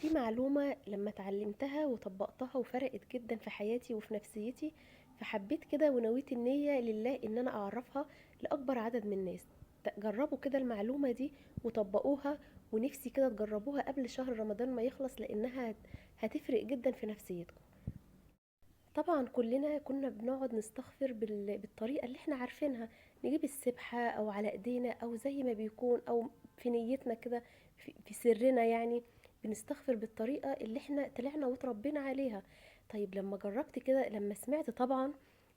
في معلومة لما اتعلمتها وطبقتها وفرقت جدا في حياتي وفي نفسيتي، فحبيت كده ونويت النية لله ان انا اعرفها لاكبر عدد من الناس. جربوا كده المعلومة دي وطبقوها، ونفسي كده تجربوها قبل شهر رمضان ما يخلص، لانها هتفرق جدا في نفسيتكم. طبعا كلنا كنا بنقعد نستغفر بالطريقة اللي احنا عارفينها، نجيب السبحة او على ايدينا او زي ما بيكون او في نيتنا كده في سرنا، بنستغفر بالطريقة اللي احنا طلعنا وتربينا عليها. طيب لما جربت كده، لما سمعت طبعا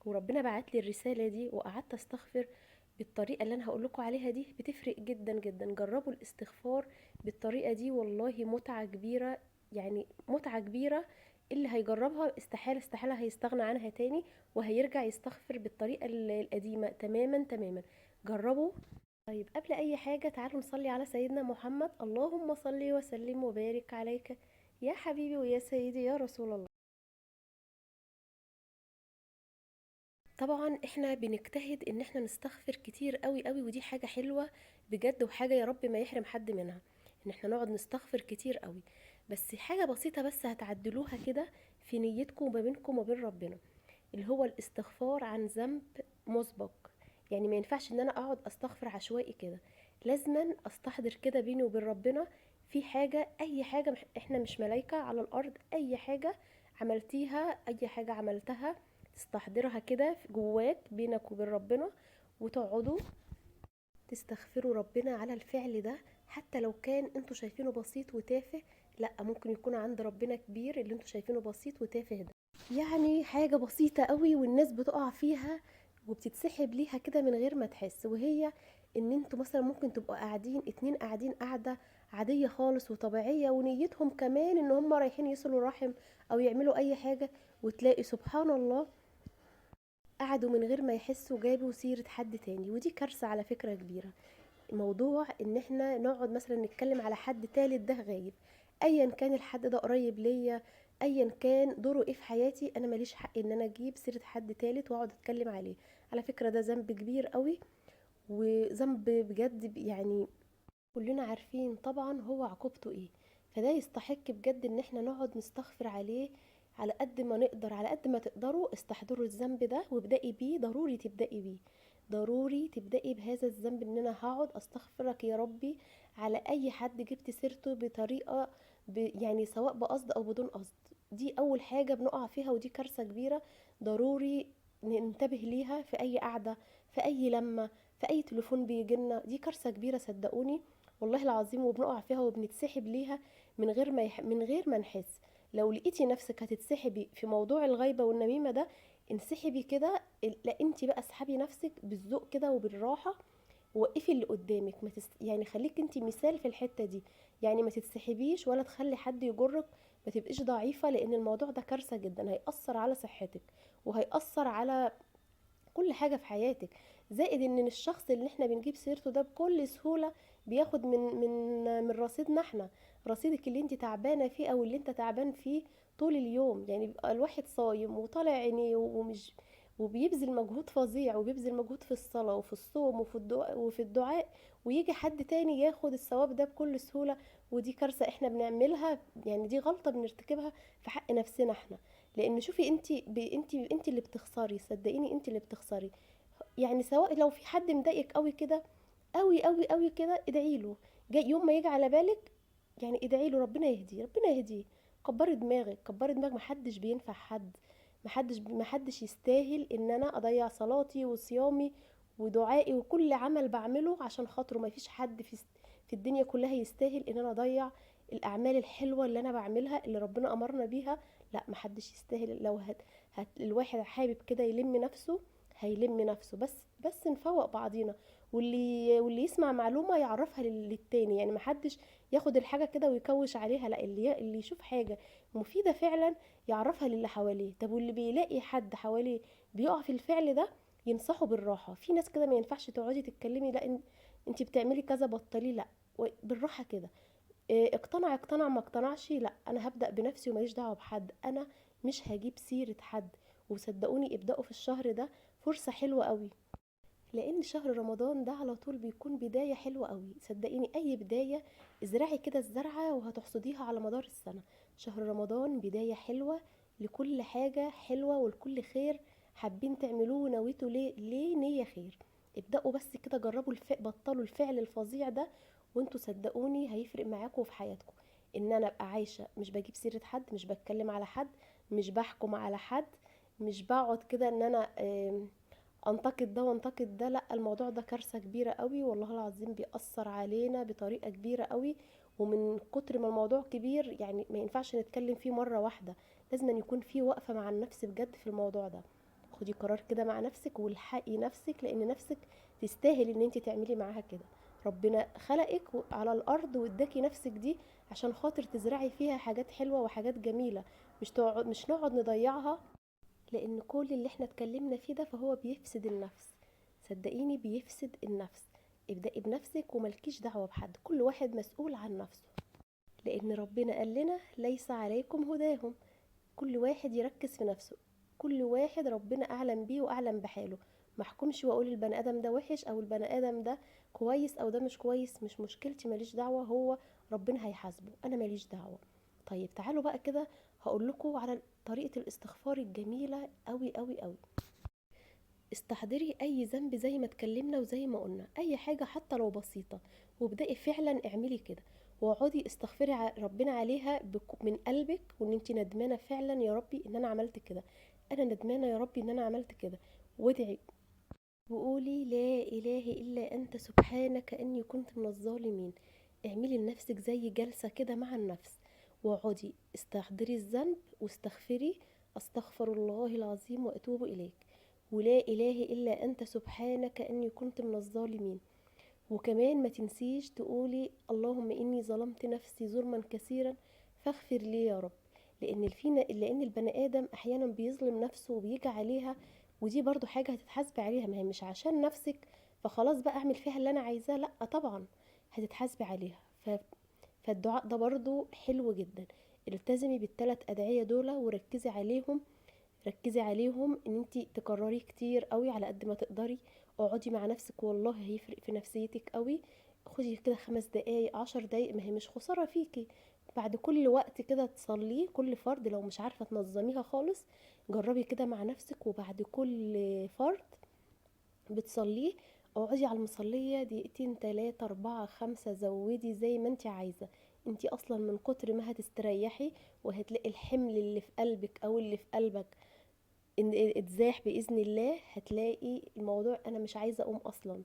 وربنا بعت لي الرسالة دي وقعدت استغفر بالطريقة اللي انا هقول لكم عليها دي، بتفرق جدا جدا. جربوا الاستغفار بالطريقة دي، والله متعة كبيرة، يعني متعة كبيرة. اللي هيجربها استحالة استحالة هيستغنى عنها تاني، وهيرجع يستغفر بالطريقة القديمة تماما تماما. جربوا. طيب قبل اي حاجة تعالوا نصلي على سيدنا محمد، اللهم صل وسلم وبارك عليك يا حبيبي ويا سيدي يا رسول الله. طبعا احنا بنجتهد ان احنا نستغفر كتير قوي قوي، ودي حاجة حلوة بجد، وحاجة يا رب ما يحرم حد منها، ان احنا نقعد نستغفر كتير قوي. بس حاجة بسيطة بس هتعدلوها كده في نيتكم وما بينكم وبين ربنا، اللي هو الاستغفار عن ذنب مسبق. ما ينفعش ان انا اقعد استغفر عشوائي كده، لازما استحضر كده بيني وبين ربنا في حاجة، اي حاجة، احنا مش ملايكة على الارض، اي حاجة عملتيها، اي حاجة عملتها تستحضرها كده جواك بينك وبين ربنا، وتقعدوا تستغفروا ربنا على الفعل ده، حتى لو كان انتوا شايفينه بسيط وتافه، لا ممكن يكون عند ربنا كبير اللي انتوا شايفينه بسيط وتافه ده. حاجة بسيطة قوي والناس بتقع فيها وبتتسحب ليها كده من غير ما تحس، وهي ان انتوا مثلا ممكن تبقوا قاعدين اتنين قاعدين قاعدة عادية خالص وطبيعية، ونيتهم كمان ان هم رايحين يصلوا رحم او يعملوا اي حاجة، وتلاقي سبحان الله قعدوا من غير ما يحسوا جابوا سيرة حد تاني. ودي كارثة على فكرة كبيرة، موضوع ان احنا نقعد مثلا نتكلم على حد تالت ده غايب، ايا كان الحد ده قريب ليا، ايا كان دوره ايه في حياتي، انا ماليش حق ان انا اجيب سيرة حد تالت واقعد اتكلم عليه. على فكرة ده ذنب كبير قوي، وذنب بجد كلنا عارفين طبعا هو عقوبته ايه، فده يستحق بجد ان احنا نقعد نستغفر عليه على قد ما نقدر. على قد ما تقدروا استحضروا الذنب ده وابدأي بيه، ضروري تبدأي بيه، ضروري تبدأي بهذا الذنب، ان انا هقعد استغفرك يا ربي على اي حد جبت سيرته بطريقة سواء بقصد او بدون قصد. دي اول حاجة بنقع فيها، ودي كارثة كبيرة ضروري ننتبه ليها في اي قعدة، في اي لمة، في اي تليفون بيجيلنا. دي كارثة كبيرة صدقوني والله العظيم، وبنقع فيها وبنتسحب ليها من غير ما نحس. لو لقيتي نفسك هتتسحبي في موضوع الغيبة والنميمة ده، انسحبي كده، لا انتي بقى اسحبي نفسك بالذوق كده وبالراحة، ووقفي اللي قدامك، ما تس-، يعني خليك انتي مثال في الحتة دي، ما تتسحبيش ولا تخلي حد يجرك، ما تبقيش ضعيفة، لان الموضوع ده كارثة جدا، هيأثر على صحتك وهيأثر على كل حاجة في حياتك. زائد ان الشخص اللي احنا بنجيب سيرته ده بكل سهولة بياخد من رصيدنا احنا، رصيدك اللي انت تعبانة فيه او اللي انت تعبان فيه طول اليوم. بيبقى الواحد صايم وطالع عينيه وبيبذل مجهود فظيع، وبيبذل مجهود في الصلاة وفي الصوم وفي الدعاء، ويجي حد تاني ياخد الثواب ده بكل سهولة. ودي كارثة احنا بنعملها، دي غلطة بنرتكبها في حق نفسنا احنا، لان شوفي انت اللي بتخسري، صدقيني انت اللي بتخسري. سواء لو في حد مضايقك قوي كده قوي قوي قوي كده، ادعي له، جاي يوم ما يجي على بالك ادعي له ربنا يهديه، ربنا يهديه. كبري دماغك، كبري دماغك، محدش بينفع حد، محدش يستاهل ان انا اضيع صلاتي وصيامي ودعائي وكل عمل بعمله عشان خاطره. مفيش حد في الدنيا كلها يستاهل ان انا اضيع الاعمال الحلوه اللي انا بعملها اللي ربنا امرنا بيها، لا محدش يستاهل. لو الواحد حابب كده يلم نفسه هيلم نفسه، بس نفوق بعضينا، واللي يسمع معلومة يعرفها للتاني، محدش ياخد الحاجة كده ويكوش عليها، لا اللي يشوف حاجة مفيدة فعلا يعرفها للي حواليه. طب واللي بيلاقي حد حواليه بيقع في الفعل ده ينصحه بالراحة. في ناس كده ما ينفعش تقعدي تتكلمي، لا انتي بتعملي كذا بطلي، لا بالراحة كده. اقتنع اقتنع، ما اقتنعش لا انا هبدأ بنفسي وماليش دعوة بحد، انا مش هجيب سيرة حد. وصدقوني ابدأوا في الشهر ده، فرصة حلوة قوي. لان شهر رمضان ده على طول بيكون بداية حلوة قوي. صدقيني اي بداية ازرعي كده الزرعة وهتحصديها على مدار السنة. شهر رمضان بداية حلوة لكل حاجة حلوة ولكل خير حابين تعملوه ونويتوا ليه نية خير. ابدأوا بس كده، جربوا بطلوا الفعل الفظيع ده، وانتوا صدقوني هيفرق معاكم في حياتكم. ان انا ابقى عايشة مش بجيب سيرة حد، مش بتكلم على حد، مش بحكم على حد، مش بقعد كده ان انا انتقد ده وانتقد ده، لا الموضوع ده كارثة كبيرة قوي والله العظيم، بيأثر علينا بطريقة كبيرة قوي. ومن كتر ما الموضوع كبير يعني ما ينفعش نتكلم فيه مرة واحدة، لازم أن يكون فيه وقفة مع النفس بجد في الموضوع ده. خدي قرار كده مع نفسك والحقي نفسك، لان نفسك تستاهل ان انت تعملي معاها كده. ربنا خلقك على الارض واداكي نفسك دي عشان خاطر تزرعي فيها حاجات حلوة وحاجات جميلة، مش نقعد نضيعها، لان كل اللي احنا اتكلمنا فيه ده فهو بيفسد النفس، صدقيني بيفسد النفس. ابدأي بنفسك وملكيش دعوة بحد، كل واحد مسؤول عن نفسه، لان ربنا قال لنا ليس عليكم هداهم. كل واحد يركز في نفسه، كل واحد ربنا اعلم بيه واعلم بحاله. ما احكمش واقول البني ادم ده وحش او البني ادم ده كويس او ده مش كويس، مش مشكلتي، ماليش دعوة، هو ربنا هيحاسبه، انا ماليش دعوة. طيب تعالوا بقى كده هقول لكم على طريقة الاستغفار الجميلة قوي قوي قوي. استحضري اي ذنب زي ما اتكلمنا وزي ما قلنا، اي حاجة حتى لو بسيطة، وابدأي فعلا اعملي كده، واقعدي استغفري ربنا عليها من قلبك، وان انت ندمانة فعلا يا ربي ان انا عملت كده، انا ندمانة يا ربي ان انا عملت كده، وادعي وقولي لا اله الا انت سبحانك اني كنت من الظالمين. اعملي لنفسك زي جلسة كده مع النفس، واقعدي استحضري الذنب واستغفري، استغفر الله العظيم واتوب اليك، ولا اله الا انت سبحانك اني كنت من الظالمين. وكمان ما تنسيش تقولي اللهم اني ظلمت نفسي ظلما كثيرا فاغفر لي يا رب، لان البني ادم احيانا بيظلم نفسه وبيجي عليها، ودي برضو حاجة هتتحاسبي عليها. ما هي مش عشان نفسك فخلاص بقى اعمل فيها اللي انا عايزاه، لا طبعا هتتحاسبي عليها. فالدعاء ده برضو حلو جدا. التزمي بالثلاث ادعية دول وركزي عليهم، ركزي عليهم ان انتي تكرري كتير قوي على قد ما تقدري. اقعدي مع نفسك والله هيفرق في نفسيتك قوي. خدي كده 5 دقايق 10 دقايق، ما هي مش خسارة فيكي. بعد كل وقت كده تصليه كل فرد، لو مش عارفة تنظميها خالص جربي كده مع نفسك، وبعد كل فرد بتصليه اقعدي على المصلية دقيقتين 3 4 5، زودي زي ما انت عايزة. انت اصلا من كتر ما هتستريحي وهتلاقي الحمل اللي في قلبك او اللي في قلبك ان اتزاح باذن الله، هتلاقي الموضوع انا مش عايزة اقوم اصلا.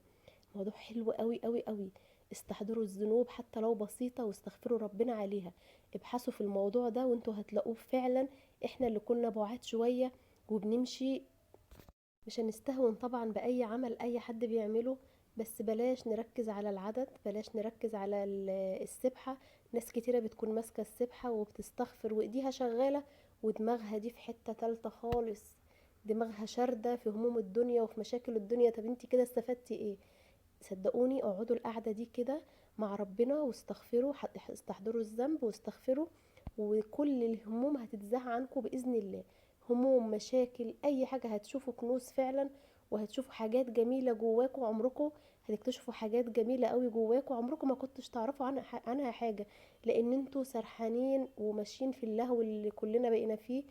موضوع حلو قوي قوي قوي. استحضروا الذنوب حتى لو بسيطة واستغفروا ربنا عليها، ابحثوا في الموضوع ده وانتوا هتلاقوه فعلا. احنا اللي كنا بعاد شوية وبنمشي، مش هنستهون طبعا بأي عمل أي حد بيعمله، بس بلاش نركز على العدد، بلاش نركز على السبحة. ناس كتيرة بتكون ماسكة السبحة وبتستغفر وايديها شغالة ودماغها دي في حتة تالتة خالص، دماغها شاردة في هموم الدنيا وفي مشاكل الدنيا. طب انتي كده استفدتي ايه؟ صدقوني اقعدوا القعدة دي كده مع ربنا واستغفروا، استحضروا الذنب واستغفروا، وكل الهموم هتتزاح عنكم بإذن الله. هموم، مشاكل، اي حاجة، هتشوفوا كنوز فعلا، وهتشوفوا حاجات جميلة جواكم، عمركم هتكتشفوا حاجات جميلة قوي جواكم عمركم ما كنتش تعرفوا عنها حاجة، لان انتوا سرحانين وماشيين في اللهو اللي كلنا بقينا فيه.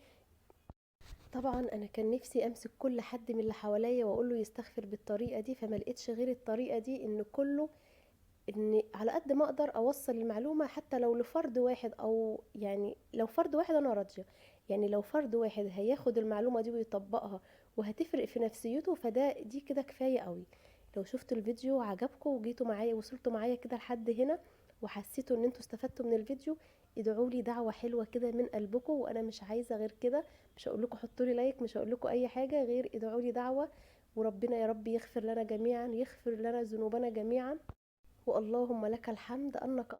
طبعا انا كان نفسي امسك كل حد من اللي حواليا واقول له يستغفر بالطريقة دي، فما لقيتش غير الطريقة دي، ان كله ان على قد ما اقدر اوصل المعلومة حتى لو لفرد واحد، او يعني لو فرد واحد انا راضية، يعني لو فرد واحد هياخد المعلومة دي ويطبقها وهتفرق في نفسيته، فده دي كده كفاية قوي. لو شفتوا الفيديو وعجبكم وجيتوا معايا وصلتوا معايا كده لحد هنا وحسيتوا ان انتوا استفدتوا من الفيديو، ادعوا لي دعوة حلوة كده من قلبكم، وانا مش عايزة غير كده، مش هقول لكم حطوا لي like، مش هقول لكم اي حاجة غير ادعوا لي دعوة، وربنا يا رب يغفر لنا جميعا، يغفر لنا ذنوبنا جميعا. واللهم لك الحمد انك